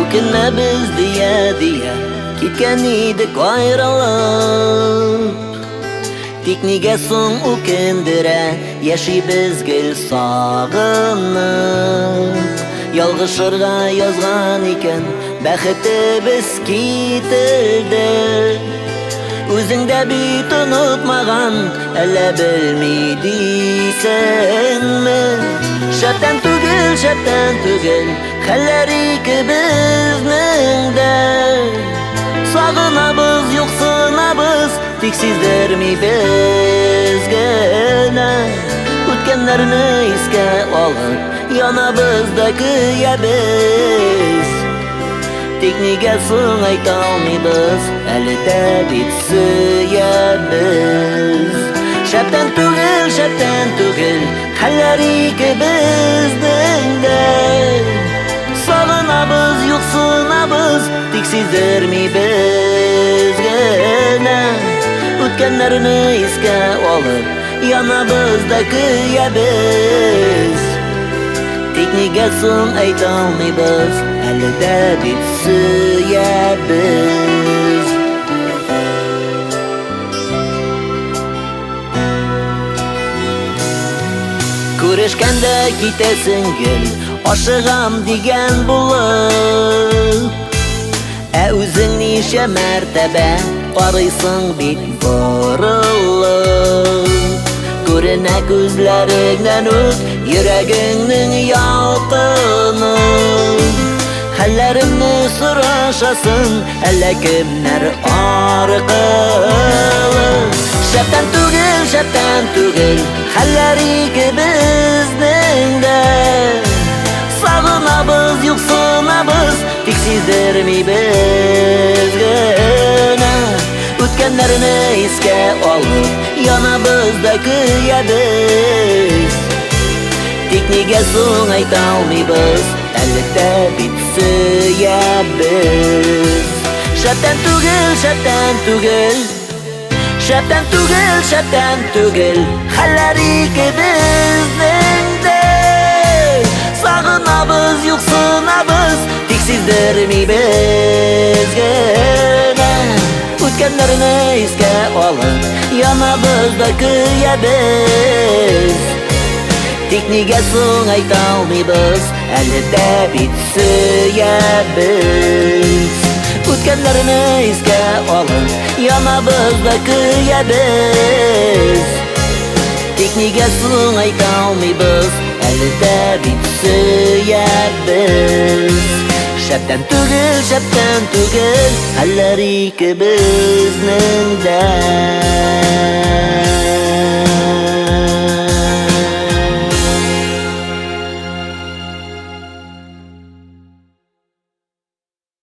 Үкенмәбез дия-дия киткән идек аерылып. Тик нигә соң үкендерә, яшибез гел сагынып. Ялгышырга язган икән, бәхетебез кителде. Үзең дә бит онытмаган, әллә белми дисеңме? Шәптән түгел, шәптән түгел, хәлләр икебезнең дә. Сагынабыз, юксынабыз, тик сиздермибез генә. Үткәннәрне искә алып, янабыз да көябез. Тик нигә соң әйтә алмыйбыз, әле дә бит сөябез. Шәптән түгел, шәптән түгел, хәлләр икебезнең дә. Сагынабыз, юксынабыз, тик сиздермибез генә. Үткәннәрне искә алып, янабыз да көябез. Тик нигә соң әйтә алмыйбыз, әле дә бит сөябез. Күрешкәндә китәсең гел, ашыгам дигән булып. Ә үзең ничә мәртәбә карыйсың бит борылып. Күренә күзләреңнән үк йөрәгеңнең ялкыны. Хәлләремне сорашасың, әллә кемнәр аркылы. Шәптән түгел, шәптән түгел, хәлләр икебезнең дә. Сагынабыз, юксынабыз, тик сиздермибез генә. Үткәннәрне искә алып, янабыз да көябез. Тик нигә соң әйтә алмыйбыз, әле дә бит сөябез. Шәптән түгел, шәптән түгел, шәптән түгел, шәптән түгел, хәлләр икебезнең дә. Сагынабыз, юксынабыз, тик сиздермибез генә. Үткәннәрне искә алып, янабыз да көябез. Тик нигә соң әйтә алмыйбыз, әле дә бит сөябез. Үткәннәрне искә алып, янабыз да көябез. Тик нигә соң әйтә алмыйбыз, әле дә бит сөябез. Шәптән түгел, шәптән түгел, хәлләр икебезнең дә.